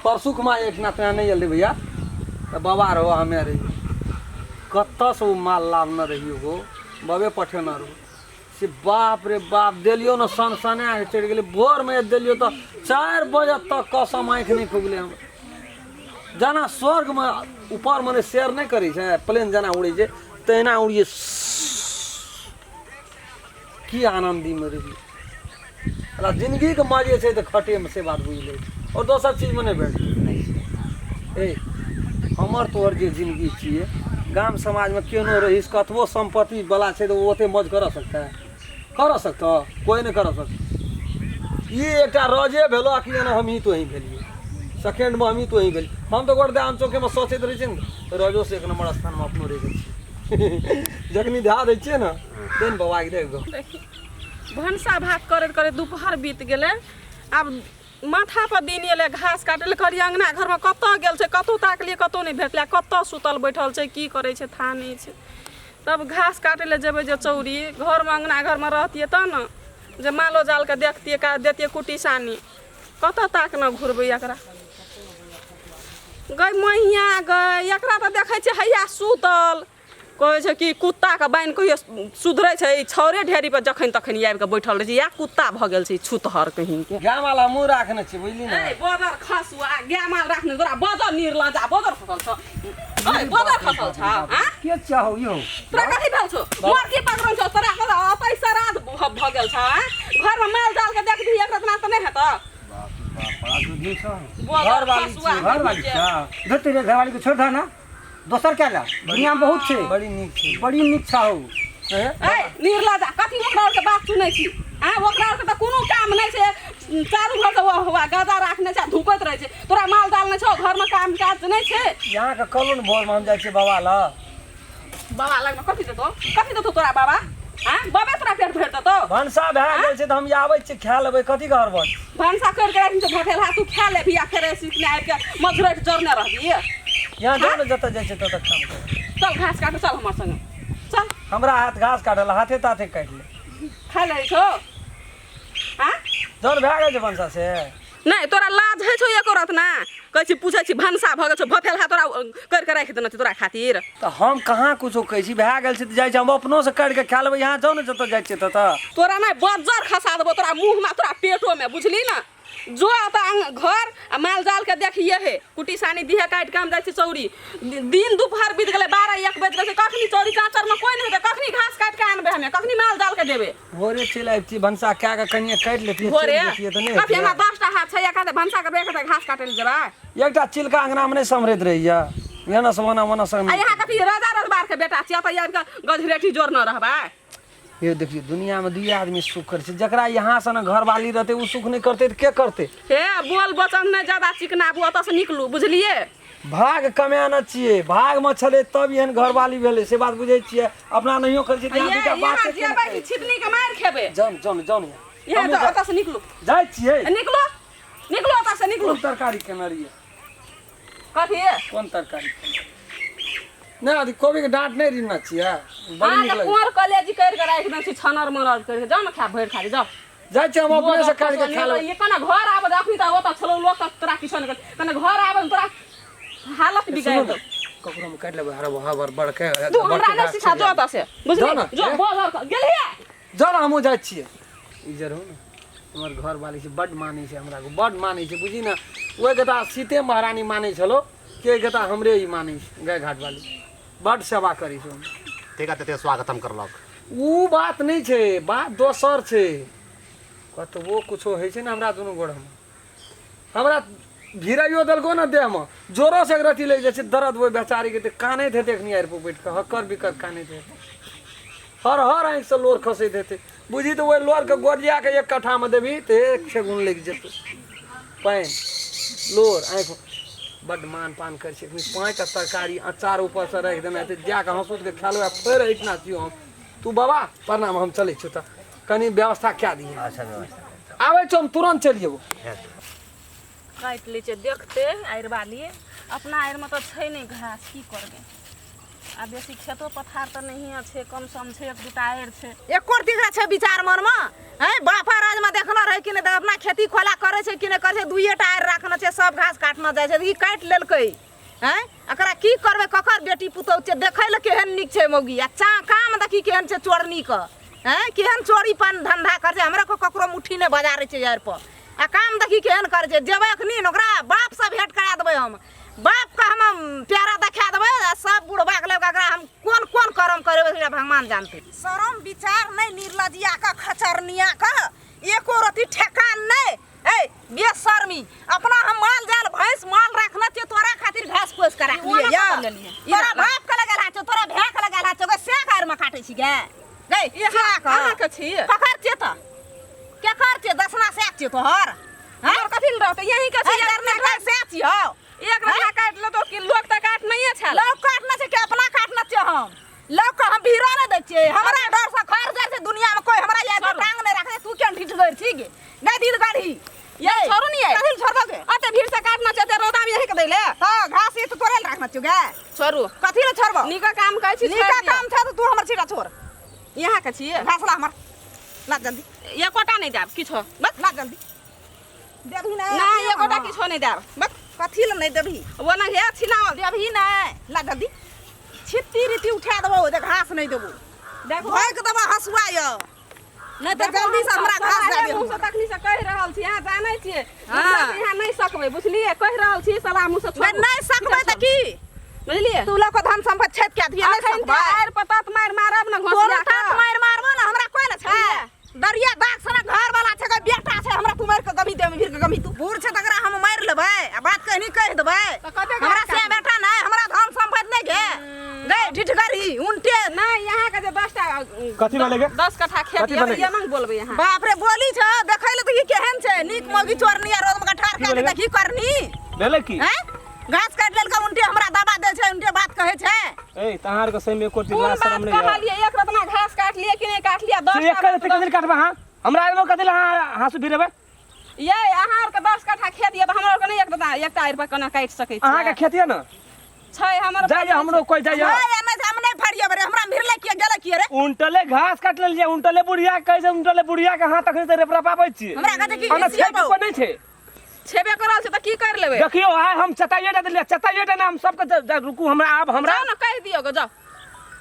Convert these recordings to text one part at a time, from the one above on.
परसुख माँ एकना तोरा नहि एलै भैया तऽ बाबा रहो हमे रहियै कतऽसँ ओ माल लाबने रहियै हो बबे पठेने रहो से बाप रे बाप देलियौ ने सन सना के चढ़ि गेलै भोरमे देलियौ तऽ 4 बजे तक कसम आँखि नहि खुगलै हमर। जेना स्वर्गमे ऊपरमे नहि शेयर नहि करै छै, प्लेन जेना उड़ै छै तहिना उड़ियै। की आनन्दीमे रहियै। जिन्दगीके मजे छै तऽ खटेमे, से बात बुझि लै, आओर दोसर चीजमे नहि भेटतै। ए हमर तोहर जे जिन्दगी छियै, गाम समाजमे केनो रहिस, कतबो सम्पत्ति वाला छै तऽ ओ ओते मौज करऽ सकतै? करऽ सकतऽ? कोइ नहि करऽ सकतै। ई एकटा रजे भेलो कि एना हमही तोही भेलियै, सेकेंडमे हमही तोही भेलियै। हम तऽ गोटे अनचोकेमे सोचैत रहै छियै ने, रजोसँ एक नंबर स्थानमे अपनो रहि जाइ छियै जखनी धए दै छियै ने। दे ने बाबा के देख गो। देखी, भनसा भात करैत करैत दुपहर बीत गेलै। आब माथा पर दिन एलै घास काटै लए। कहलियै अङ्गना घरमे कतऽ गेल छै? कतहु ताकलियै, कतहु नहि भेटलै। कतऽ सुतल बैठल छै, की करै छै, थाह नहि छै। तब घास काटै लए जेबै जे चौरी घरमे, अङ्गना घरमे रहतियै तब ने जे मालो जालके देखतियै का देतियै कुट्टी सानी। कतऽ ताकने घुरबै एकरा? गै मैया गै, एकरा तऽ देखै छियै हैया सुतल। कहै छै कि कुत्ताके बान्हि कहियो सुधरै छै? ई छाउरे ढेरी पर जखन तखन आबि कऽ बैठल रहै छै। इएह कुत्ता भऽ गेल छै ई छूतहर कहींके। गाय माल हमहूँ राखने छी, बुझली ने? ए बदर खसुआ, गाय माल राखने तोरा बदर निर्लजा, बदर खसल छौ। ए बदर खसल छौ आ के चाहो यौ? तोरा कथी भेल छौ? मोर की पकड़न छौ तोरा? ओतै श्राद्ध भऽ गेल छौ आ घरमे माल जाल के देखबही एक रतना तऽ नहि हेतौ। बाप रे बाप, बड़ा दुधनी छौ। बदर घरवाली खसुआ। छियै। घरवाली छौ? धुत रे, घरवाली के छोड़ दह ना, दोसर क्या ला, दुनिया में बहुत छै। बड़ी नीक छै। बड़ी नीक छौ। ए, ए निर्लजा, कथी ओकरा आरके बात सुनै छी? आ ओकरा आरके तऽ कोनो काम नहि छै, चारू भर तऽ हुआ गदा राखने छै आ धुकैत रहै छै। तोरा माल जाल नहि छौ? घरमे काम काज नहि छै? यहाँके कहलहुँ ने भोरमे हम जाइ छियै बाबा लग। बाबा लगमे कथी देतौ? कथी देतौ तोरा बाबा? आँ बाबे तोरा पेट भरि देतौ? भनसा भए गेल छै तऽ हम आबै छियै, खा लेबै, कथी घर बन? भनसा करि के राखि भफेल हा, तू खा लेबही आ फेर सीखने आबि के मधुरैठ जरने रहबही। यहाँ जाउ ने, जतऽ जाइ छियै ततऽ काम कर। चल घास काट, चल हमर संगे चल। हमरा हाथ घास काटल हाथे ताथे काटि ले। खा ले छौ आँ? जौन भए गेल छै भनसा से। नहि तोरा लाज होइ छौ एको रत ना? कहै छी, पूछै छी, भनसा भऽ गेल छौ भफेल हा, तोरा करि के राखि देने छी तोरा खातिर। तऽ हम कहाँ कुछो कहै छी? भए गेल छै तऽ जाइ छी, हम अपनोसँ काटि कऽ खा लेबै। यहाँ जाउ ने, जतऽ जाइ छियै ततऽ। तोरा नहि बज्जर खसा देबो तोरा मुँहमे, तोरा पेटोमे, बुझली ने? जो तऽ घर आ माल जाल के देखिए हे, कुटी सानी दिहे काटि के। हम जाइ छी चौरी। दिन दुपहर बीत गेलै, 12-1 बजि गेल छै। कखनी चौरी चाँचरमे कोइ नहि हेतै? कखनी घास काटि के आनबै हमे? कखनी माल जाल के देबै? भोरे चलि अबितियै, भनसा कए कऽ कनिए काटि लेतियै, भोरे चलि जैतियै तऽ नहि कथी? हेतियै? हमरा 10टा हाथ छै, एक हाथे भनसा करबै, एक हाथे घास काटै लए जेबै? एकटा चिलका अंगनामे नहि सम्हरैत रहैया, एना से ओना, ओना से आ यहाँ कथी राजा रजबार के बेटा छियै तऽ आबि कऽ गजरेठी जोड़ने रहबै? ये देखियौ, दुनियामे दुइये आदमी सुख करै छै। जकरा यहाँ से ने घरवाली रहतै ओ सुख नहि करतै तऽ के करतै? हे बोल बचन नहि ज्यादा चिकनाबू, ओतऽ से निकलू, बुझलियै? भाग कमाने छियै, भागमे छलै तब एहन घरवाली भेलै, से बात बुझै छियै। अपना नहियो करै छियै तऽ यहाँ ये दूटा बात यहाँ के जेबै कि छितनी के मारि खेबै? जाउ ने, जाउ ने, जाउ ने। यहाँ हमहूँ तऽ ओतऽ से निकलू। जाइ छियै। निकलू, निकलू, ओतऽ से निकलू। कोन तरकारी केने रहियै? कथी? कोन तरकारी केने? नहि, अथी कोबीके डाँट नहि रिनने छियै? बड़ी नीक अहाँके लगै। कुंवर कलेजी करि कऽ राखि देने छी, छनर मनर करि कऽ। जाउ ने खा, भरि खाली जाउ। जाइ छियै, हम अपने से काटि के खा लेबै। ये कने घर आबऽ दे। अखनी तऽ ओतऽ छलौ, लोक तऽ तोरा किछो नहि कहै। कने घर आबऽ दे, तोरा हालत बिगाड़ि सुनू दौ। ने, ककरो हम काटि लेबै हर हर बड़के तू हमरा बड़के नहि गाछ सिखा, छै। जो ओतऽ से, बुझली? जो ने, जो ए। बजर गेलियै। जाउ ने, हमहूँ जाइ छियै। ई जे रहू ने, हमर घरवाली छै, बड्ड मानै छै हमरा, बड्ड मानै छै, बुझी ने। ओहि गोटा सीते महारानी मानै छलो के गोटा हमरे ई मानै छै। गाय घाटवाली बड्ड सेवा करै छै हमर। ठीक है, स्वागतम करलक। ओ बात नहि छै, बात दोसर छै। कतबो कुछो होइ छै ने, हमरा दुनू गोड़मे हमरा भिराइयो देलको ने, देहमे जोरोसँ एक रत्ती लागि जाइ छै दर्द। ओहि बेचारीके तऽ कानैत हेतै एखनी आरि पर बैठ कऽ, हक्कर बिक्कर कानैत हेतै, हर हर आँखिसँ लोर खसैत हेतै। बुझी तऽ ओहि लोरके गोरिया के एक कट्ठामे देबही तऽ एक ठेहुन लागि जेतौ पानि लोर आँखि। बड्ड मान पान करै छै। एखनी 5टा तरकारी अचार ऊपरसँ राखि देने हेतै, जा कऽ हँसुतके खा लेबै आ फेर एहिठिना छियौ हम। तू बाबा प्रणाम, हम चलै छियौ, तऽ कनि व्यवस्था कए दिहे। अच्छा, व्यवस्था। आबै छौ हम, तुरन्त चलि जेबौ। काटि लै छियै, देखते आड़ि बाली। अपना आड़िमे तऽ छै नहि घास, की करबै? आ बेसी खेतो पथार तऽ नहिए छै, कम सम छै, एक दूटा आरि छै। एको रत्ती छै विचार मनमे? है बापा राजमे देखने रहै कि नहि? तऽ अपना खेती खोला करै छै कि नहि करै छै? दुइए टा आरि राखने छै, सब घास काटने जाइ छै, ई काटि लेलकै। हैं, एकरा की करबै? ककर बेटी पुतहु छै? देखै लए केहन नीक छै मौगी, आ चा काम देखी केहन छै चोरनीके। हैं, केहन चोरी पान धन्धा करै छै। हमरा ककरो मुट्ठी नहि बजारै छै आरि पर, आ काम देखी केहन करै छै। जेबै अखनी ने ओकरा बापसँ भेँट करा देबै हम, बापके हम प्यारा देखा देबै आ सब बुढ़बाके लऽ कऽ एकरा हम कोन कोन करम करेबै सेकरा भगवान जानतै। शरम विचार नहि, निर्लजिया के, खचरनिया के एको रति ठेकान नहि। ए बेशर्मी, अपना हम माल जाल भैंस माल राखने छियै, तोरा खातिर घास पोस के राखलियै ई यऽ। ओना लेलियै। तोरा बाप के लगल हाथ छौ, तोरा भाय के लगल हाथ छौ, गे से घर में काटै छी गे? गै से अहाँके छी? ककर छियै तऽ? केकर छियै? दसना से छियै तोहर? हमर कथी लए रहतै? यहीं के छी। एक रत्ता से छियौ। एक रत्ता काटि लेतौ कि लोक तऽ काट नहिए छल। लोक काटने छै कि अपना काटने छियै हम? लोक के हम भीड़ो नहि दै छियै। हमरा डर से खर जाइ छै दुनिया में कोई हमरा याद छोड़ू। टांग नहि राखै। तू केहन ढीठ गइर छी गे? नहि दिल गढ़ी ये छोड़ू नहीं है। कथी लए छोड़बो गे? अते भीड़ से काटना छै, एते रौदा में यही के दै ले। हाँ, घास ये तो तोरे लए राखना छियौ गे। छोड़ू। कथी लए छोड़बो? नीका काम कहै छी, नीका छोड़ि दिअ। काम छै तऽ तू हमर छीटा छोड़। यहाँ के छियै। घास ला हमर, ला जल्दी। एकोटा नहि देब किछो। बस ला जल्दी। देबही नहि? नहि, एकोटा किछो नहि देब। बस कथी लए नहि देबही? ओ नहि हे छिनाओल। देबही नहि? ला जल्दी, छित्ती रीति उठा देबो जे घास नहि देबो। देखो, भोकि देबो हँसुआ यौ, नहि तऽ जल्दी से हमरा घास दए दे। मुँह से तखनी से कहि रहल छी, अहाँ जानै छियै। हाँ। यहाँ नहि सकबै, बुझलियै? कहि रहल छी सलाह मुँह से छोड़ू। नहि सकबै तऽ की? बुझलियै? तू लऽ कऽ धन सम्पत्ति छेद कए दिहे, नहि अखन सकबै? आरि पर तात मारि मारब ने तोरो घोंसिया तात कऽ। मारि मारबो ने, हमरा कोइ ने छै। दरिया दाग सनक घर वाला छै, कोई बेटा छै हमरा? तू मारि के गमी दे भीड़ के गमी। तू बूढ़ छै तकरा हम मारि लेबै आ बात कहनी कहि देबै। तऽ कते हमरा घास से काटबै? बेटा नहि, हमरा धन सम्पत्ति नहि गे गै ढिठगरी उनटे। नहि, अहाँके जे 10टा कथी भेलै गे? 10 कट्ठा खेत कथी यऽ, भेलै गे? एना बोलबै अहाँ? बाप रे, बोली छ, देखै ले तऽ ई केहन छै नीक मौगी चोरनी आ रोड में ठार की कए के भेलै गे? देखी करनी। भेलै की? हैं, घास काटि लेलकै, उनटे हमरा दबा दै छै, उनटे बात कहै छै। ए तऽ अहाँ आरके सही में एको कोन लाज बात शरम नहि यऽ? कहलियै? एक रतना घास काटलियै कि नहि काटलियै? 10 से एक कथी कथी काटबै अहाँ? हमरा आरमे कथी लए अहाँ हाँसू भिरेबै? ये अहाँ आरके 10 कट्ठा खेत यऽ तऽ हमरा आरके नहि एक रतना एकटा आरि पर केना काटि सकै छियै? अहाँके खेत यऽ ने? छै हमर। जाइए, हमरो कोइ जाइए। नहीं, नहीं, हम नहीं फरियब रे, हमरा भिड़ले किए गेले किए रे? उनटले घास काटि लेलियै, उनटले बुढ़िया के कहै छै, उनटले बुढ़िया के हाथ अखन से रेपरा पाबै छियै। हमरा कहै छै कि ओना छै घिसियेबौ। कि कोइ नहि छै? छेबे करल छै तऽ की करि लेबै? देखियौ, आइ हम चताइए टा देलियै, चताइए टा ने हम सबके रुकू, हमरा आब हमरा जाउ ने, कहि दियौ गे, जाउ।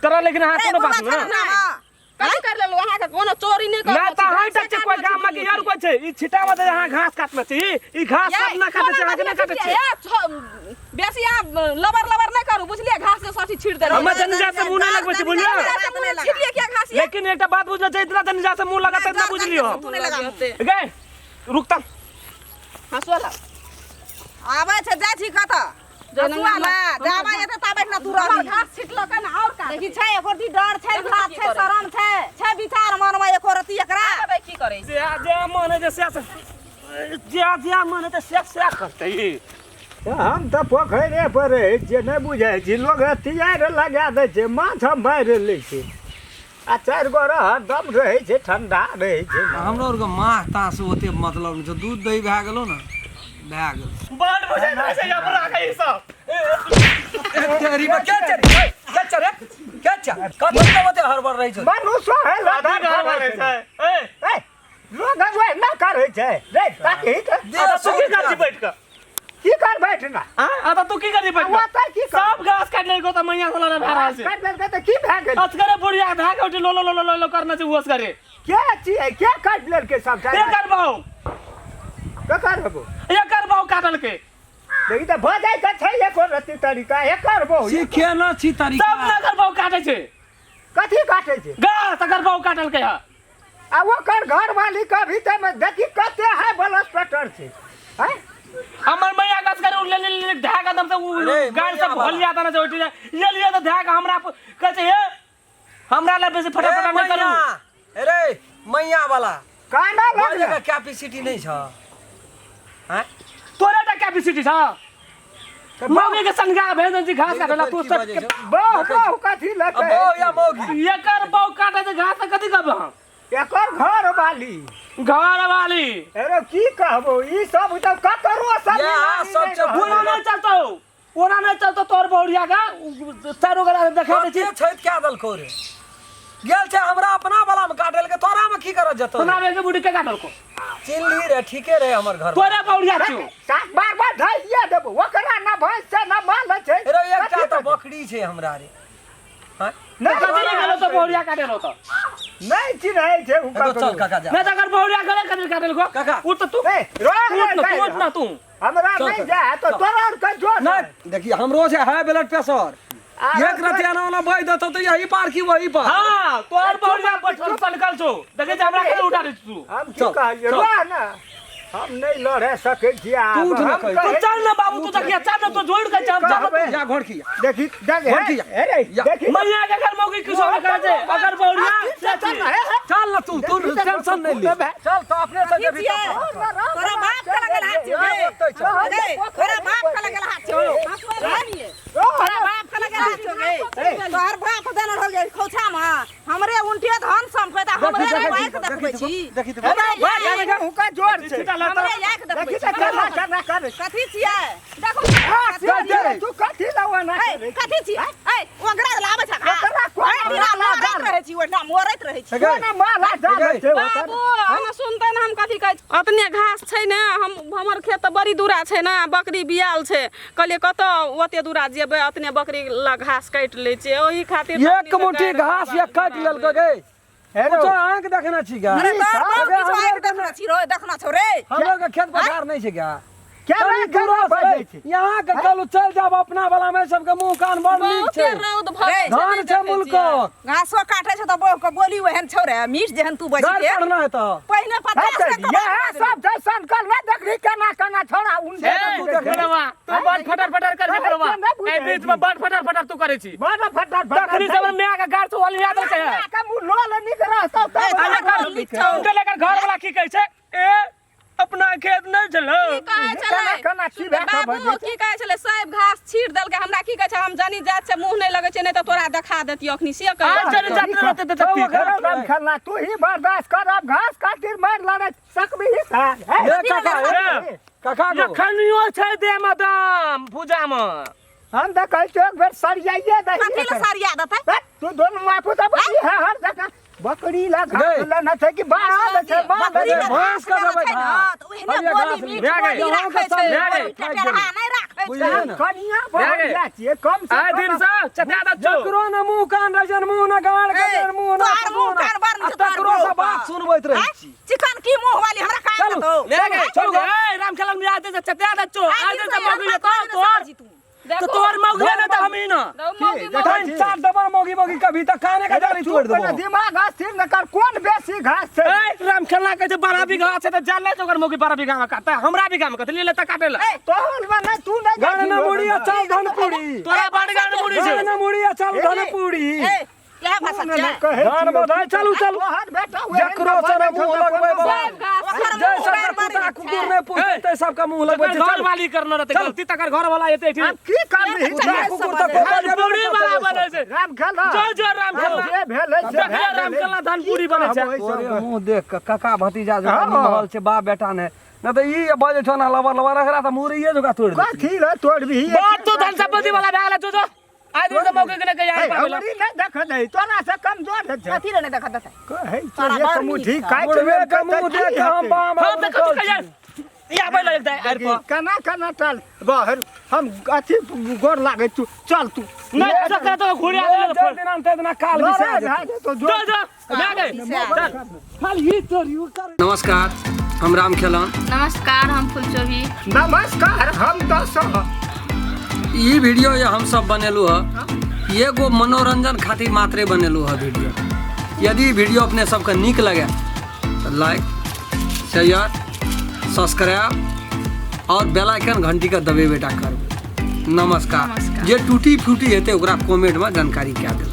तोरा लेकिन अहाँ अरे कोनो बात बुढ़बा ने छोड़ ना। कथी कर लेलु? अहाँके कोनो चोरी नहि ना करलो तऽ अहाँ टा छै कोइ गाम में कि यार कोइ छै? ई छिटा में तऽ अहाँ घास काटने छी, ई घास सब ना काटै छै, अहाँके नहि काटै छै। बेसी अहाँ लबर लबर नहि करू, बुझलियै? घास के सठी छीट देलहुँ। हमे जन से मुँह नहि लगबै छी, बुझलियै? छिटलियै किया घास ये? लेकिन एकटा बात बुझलो छै, इतना जन से मुँह लगत इतना बुझलियो हम। तू नहि लगा। गे रुक तऽ। हँसुआ लाउ। आबै छै, जाइ छी कतऽ? हँसुआ ला, जाबै एतै ताबै ना तू हमर रहबही। घास छिटलकै ने आओर काट। देखी छै एको रत्ती डर छै, देखू लाज की छै, करै। शरम छै, छै विचार मनमे एको रत्ती एकरा? आबै की करै जे जे मन है जे से जे जे मन है से से करतै ई। हम तऽ पोखरिए पर रहै छियै, नहि बुझै छी। लोक तियार लगा दै छै, माछ हम मारि लै छै आ चारि गो हरदम रहै छै, ठंडा रहै छै। हमरो आरके माछ ताछ ओते मतलब नहि छै, दूध दही भए गेलो ने, भए गेल। बड़ बुझैत रहै छै अपना के ई सब। तेरी में के चल के चल रे के चल, कथी के ओते हड़बड़ रहै छै? मनुष्य है कथी के हड़बड़ रहै छै? ए ए, लोग वएह ना करै छै रे, ताकि तऽ अच्छा, तू की कर छी बैठ कऽ? की कर बैठना? आ आ तऽ तू की कर छी बैठ कऽ? ओतऽ की कर? सब घास काटि लेलको तऽ मैया साला भए रहल छै। काटि लेलकै तऽ की भए गेल? असगरे बुढ़िया भए के उठि लो लो लो लो लो करने छै ओ असगरे। के छियै? के काटि लेलकै सबटा? एकर बहु। ककर हबो? एकर बहु काटलकै। देखी तऽ भऽ जाइ तऽ छै एको रत्ती तरीका एकर बहु। सीखे न छी तरीका। सब ने एकर बहु काटै छै। कथी काटै छै? घास एकर बहु काटलकै हँ। आ ओकर घरवाली कभी तऽ देखी कते हाई ब्लड प्रेशर छै, हैं? हमर मैया गस करे उ ले ले ले धागा दम से उ अरे, गाड़ी सब मैया वाला। भलिया तना से उठि जाय ले लिया तऽ धागा हमरा कहै छै हे हमरा ले बेसी फटाफट ए, नहि करू। मैया, अरे मैया वाला काना बाजै लगलै के कैपेसिटी नहीं छ। हैं? तोरे टा कैपेसिटी छ, मौगी के संगा भेज दे छी घास काटे ला तू की सब बाजै छौ? बहु बहु कथी अब लगे? बहु या मौगी? एकर बहु काटे छै घास तऽ कथी कहबै हम? एकर घर वाली। घर वाली। अरे की कहबो, ई सब तऽ ककरो सब इएह सब छै बुरा नहि चलतौ। ओना नहि चलतो तोर बहुरिया का चारू गोरा देखा दै छी। कते छैत कए देलकौ रे? गेल छै हमरा अपना वाला में काटल के, तोरा में की करत जतौ? सुना रे बुढ़ी के काटल को। चिन्हली रे, ठीके रे हमर घर। तोरे बहुरिया छियो। सात बार बार धैया देबो ओकरा, ना भैंस छै ना माल छै। रे एकटा तऽ बकरी छै हमरा रे। हाँ? नहि। कथी ले गेलो तो बहुरिया काटे लो तो? नहि चिन्है छै हुनका। एगो चल काका जा। नहीं तो अगर बहुरिया करे कथी काटल को? काका। उठ तो तू। ए, रोह तू उठ ना, तू उठ ना तू। हमरा चल, नहीं चल। जा तो तोरा और के जोर। नहीं देखिए, हमरो छै हाई ब्लड प्रेशर, एक रति आना ओना बहि देतौ तऽ यही पार की वही पार। हां, तोर बहुरिया बैठल सनकल छौ, देखे छै हमरा के उठा दे तू। हम की चल, कहलियै? चल। रोह ना, हम नहीं लड़े सकै छी आब। तू उठ ना हम कहि। तू कहै- चल ना बाबू, तू देखिया चल ना, तू जोड़ के चल चल। कहबै। या घर की देखी देख घर की। हे रे या। देखी। मैया के घर मौगी किसो के करे छै अगर बहुरिया। चल ना, हे, हे। चल ना तू, तू टेंशन नहीं ले, चल तो अपने से की जेबही। छियै? तोरा बाप के लगल हाथ छियौ गे। गे, तोरा बाप के लगल हाथ छियौ। तोरा बाप के लगल हाथ छियौ गे। तोहर बाप देने रहौ गे खोछामे। हमरे उनटे धन सम्पैत आ हमरे देखी, रे आँखि देखी, देखबै छी। देखी, देखी। हमरे बाप आँखि- रे, हुनका जोर छै। हमरे आँखि देखबै देखी छी। तऽ केना केना करे। कथी छियै? देखू, कथी चल, छियै? चल। तू कथी लवाना ए, करे? कथी छियै? ए, ओकरा लाबै छ घास। ओकरा कोन भरि दिना माला मरैत डाल? रहै छी, ओहिना मरैत रहै छी। कोना माला डालै छै ओकर? बाबू, हम सुनते ने, हम कथी कहै छी? अतने घास छै ने, हम हमर खेत तऽ बड़ी दूरा छै ने, बकरी बियाल छै, कहलियै कतऽ ओते दूरा जेबै, अतने बकरी लग घास काटि लै छियै, ओहि खातिर। एक मुट्ठी घास या काटि लेलकै गे। हे रौ, कुछो आँखि देखने छी गा? अरे तोहर बाप अरे किछु हमर आँखि देखने छी रो, देखने छौ रे? हमर के खेत पथार नहीं छै गा। केना तनी केना दूरा से बजै छै? यहाँ के कहलू चल जाब अपना वाला में, सबके मुंह कान बड़ नीक बहुते छै। रौद भऽ रे, जाइ छै, धान नहि छै देखै छियै। मुल्कक। घासो काटे छौ तऽ बहु के बोली ओहन छौ रे, मीठ जेहन तू बजै घर के। पढ़ना है तऽ पहिने हे 50 तऽ के इएह सब छै सनकल नहि देखली केना केना छोड़ा उन। ए, बोलवा, तू बड़ फटर फटर कर बोलवा। ए बीच में बड़ फटर फटर तू करे छी। बड़ फटर तखनी फटर। से माय के गार से ओलिया दे छै। के मुँह लोल नीक रहतौ तब। ए, अरे तोहर कर नीक छौ। उनके लेकर घर वाला की कहै छै? ए अपना खेत नहीं छलो। की कहै केना छलै? केना की भए कऽ बाबू बजै छै? की कहै छलै? सब घास छीट देलकै। हमरा की कहै छै, हम जनी जात छै, मुँह नहि लगै छै, नहि तऽ तोरा देखा देतियौ अखनी, से कहै आज छलै। जनी जात नहि रहतै तऽ देखती। राम खेलना तू ही बर्दाश्त कर, अब घास खातिर मारि लड़े सकबी साल? ए काका, ए ए, काका गो। जखनियो छै देह मे दम पूजा मे। हम तऽ कहै छियौ एक बेर सरियाइए दही। कथी लए सरिया देतै? हे, तू दोनों बापू तऽ बकरी है हर जगह बकरी ला घास गई। ला न छै कि बाल छै बाल बकरी छै। लए भैंस के घास देबै छै ने, घास। तऽ ओहने हरियर बोली घास मीठ भए बोली गेल। राखै छै, भए गेल। बोली टेटरहा नहि राखै छै। बुझलियै ने? कनिया बहुरिया छियै कम से आइ कम। दिन से चटा दै छौ। जकरो न मुंह कान रहै छै, मुंह न गाड़ के ए, छै, मुंह न तोहर मुंह कान बड़ आ नीक छौ, तोहर तकरो से मुंह बात पर। सुनबैत रहै आँय? छी। चिकन की मुंह वाली हमरा कान चलू। देतौ? ले गए चलू। ए राम खेलन में आते चटा दै छौ। आइ आइ दिन दिन से से मौगी हमरा लेतौ बात तोहर समझी तू। तो तोहर मौगी ले तऽ हम ही ना। मौगी तखन चार डबल मौगी मौगी कभी तऽ काने के जाली तोड़ि चुप देबो। ने, दिमाग अस्थिर न कर, कोन बेसी घास छै? ए राम खेलना कहै छै 12 बीघा छै तऽ जान ले ओकर मौगी 12 बीघा में काटतै, हमरा बीघा में कथी ले तऽ काटे ले। तोहर में नहि, तू नहि गान न मुड़ी आ चल धन पूरी। तोरा बड़ गान मुड़ी छै। गान न मुड़ी आ चल धन पूरी। ए, इएह भाषा तू छै? नहि कहै धान छियौ। बधाई, चलू चलू। तोहर बेटा ओहन जकरो से ने मुंह लगबै बाबा। सब घास ओकर जै मुँह सबके बड़ बड़ कुत्ता नीक कुकुर छै। नहि पूछतै तै सबके मुंह लगबै तकर छै। घर चल वाली करने रहतै गलती, तकर घर वाला एते ठीक। आब की करबिही? कुत्ता कुकुर तऽ कोइ धन पूरी वाला बनै छै। राम खेल जो जो राम खेलना जे भेलै से देखले भए राम गेलै। खेलना धन पूरी बनै छै। ओहि तोरे सबके। मुंह देख के काका भतीजा जकाँ हँ। निमहल छै बाप बेटा ने, नहि तऽ ई बजै छौ ना लबर लबर, एकरा तऽ मुरैये जकाँ तोड़ि देतै। कथी ले तोड़बिही? बात तो धन संपत्ति वाला भए गेलै। जो जो आइ दिन से मौके के नहि हे, यार पाबेला। हमरी नहि देख दै, तोरा से कमजोर है छै। कथी लए नहि देखत देतै? कहै छै तोरा एक बड़ मुट्ठी नीक छौ। काटि बुढ़बे लेलकै के मुंह तऽ देख की के हम हेतै? बाम हम तऽ कथी कहियै या बैल एक दे आर पर। केना केना चल बाहर, हम अथी गोर लागै तू चल तू। नहि सकरा तो घुरिया देले। जै दिना तै दिना काल बिसा लड़ाइ जेतै। भए जेतौ जो जो। जो भए गेल। नमस्कार, हम राम खेलन। नमस्कार, हम फुलचोभी। नमस्कार, हम दस। ई वीडियो ये हम सब बनेलू है, एगो मनोरंजन खातिर मात्रे बनेलू है वीडियो। यदि वीडियो अपने सबके नीक लगे तो लाइक शेयर सब्सक्राइब और बेल आइकन घंटी के दबेबे टा करबै। नमस्कार। नमस्कार। जे टूटी फूटी हेतै ओकरा कमेंट में जानकारी कए देबै।